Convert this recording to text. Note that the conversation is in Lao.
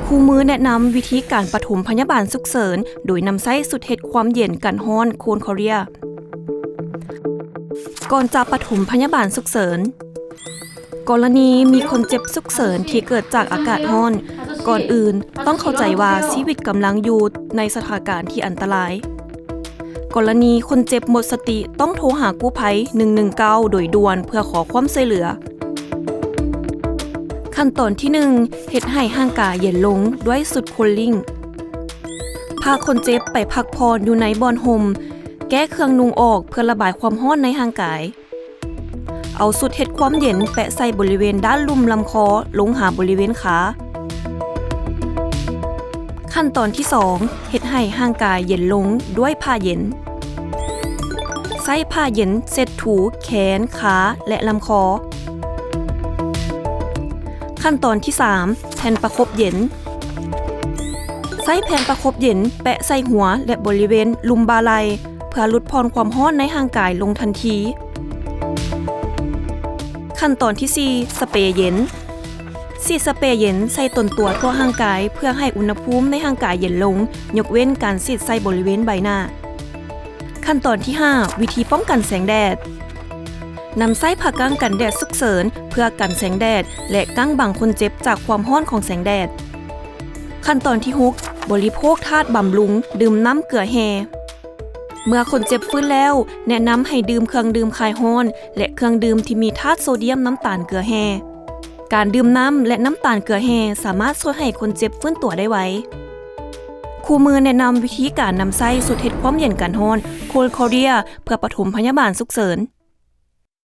ຄູ່ມືແນະນຳວິທີການປະຖົມພະຍາບານສຸກເສີນ ໂດຍນຳໃຊ້ຊຸດເຮັດຄວາມເຢັນກັນຮ້ອນ Cold Career. ກ່ອນຈະປະຖົມພະຍາບານສຸກເສີນ. ກໍລະນີມີຄົນເຈັບສຸກເສີນທີ່ເກີດຈາກອາກາດຮ້ອນ, ກ່ອນອື່ນຕ້ອງເຂົ້າໃຈວ່າຊີວິດກຳລັງຢູ່ໃນສະຖານະການທີ່ອັນຕະລາຍ. ກໍລະນີຄົນເຈັບໝົດສະຕິ ຕ້ອງໂທຫາກູ້ໄພ ໜຶ່ງໜຶ່ງເກົ້າ ໂດຍດ່ວນເພື່ອຂໍຄວາມຊ່ວຍເຫຼືອ. ຂັ້ນຕອນທີໜຶ່ງ ເຮັດໃຫ້ຮ່າງກາຍເຢັນລົງດ້ວຍຊຸດ Cooling. ພາຄົນເຈັບໄປພັກຜ່ອນຢູ່ໃນບ່ອນຮົ່ມ, ແກ້ເຄື່ອງນຸ່ງອອກເພື່ອລະບາຍຄວາມຮ້ອນໃນຮ່າງກາຍ. ເອົາຊຸດເຮັດຄວາມເຢັນແປະໃສ່ບໍລິເວນດ້ານລຸ່ມລຳຄໍ ລົງຫາບໍລິເວນຂາ. ຂັ້ນຕອນທີສອງ ເຮັດໃຫ້ຮ່າງກາຍເຢັນລົງດ້ວຍຜ້າເຢັນ. ໃຊ້ຜ້າເຢັນເຊັດຖູແຂນ, ຂາ ແລະ ລຳຄໍ. ຂັ້ນຕອນທີສາມ ແຜ່ນປະຄົບເຢັນ. ໃຊ້ແຜ່ນປະຄົບເຢັນແປະໃສ່ຫົວ ແລະ ບໍລິເວນລຸ່ມບ່າໄຫຼ່ ເພື່ອຫຼຸດຜ່ອນຄວາມຮ້ອນໃນຮ່າງກາຍລົງທັນທີ. ຂັ້ນຕອນທີສີ່ ສະເປເຢັນ. ສີດສະເປເຢັນໃສ່ຕົນຕົວທົ່ວຮ່າງກາຍ ເພື່ອໃຫ້ອຸນຫະພູມໃນຮ່າງກາຍເຢັນລົງ, ຍົກເວັ້ນການສີດໃສ່ບໍລິເວນໃບໜ້າ. ຂັ້ນຕອນທີຫ້າ ວິທີປ້ອງກັນແສງແດດ. ນຳໃຊ້ຜ້າກັ້ງກັນແດດສຸກເສີນ ເພື່ອກັນແສງແດດ ແລະ ກັ້ງບັງຄົນເຈັບຈາກຄວາມຮ້ອນຂອງແສງແດດ. ຂັ້ນຕອນທີຫົກ ບໍລິໂພກທາດບຳລຸງ, ດື່ມນ້ຳເກືອແຮ່. ເມື່ອຄົນເຈັບຟື້ນແລ້ວ, ແນະນຳໃຫ້ດື່ມເຄື່ອງດື່ມຄາຍຮ້ອນ ແລະ ເຄື່ອງດື່ມທີ່ມີທາດໂຊດຽມ, ນ້ຳຕານເກືອແຮ່. ການດື່ມນ້ຳ ແລະ ນ້ຳຕານເກືອແຮ່ ສາມາດຊ່ວຍໃຫ້ຄົນເຈັບຟື້ນຕົວໄດ້ໄວ. ຄູ່ມືແນະນຳວິທີການນຳໃຊ້ຊຸດເຮັດຄວາມເຢັນກັນຮ້ອນ Cold Career ເພື່ອປະຖົມພະຍາບານສຸກເສີນ.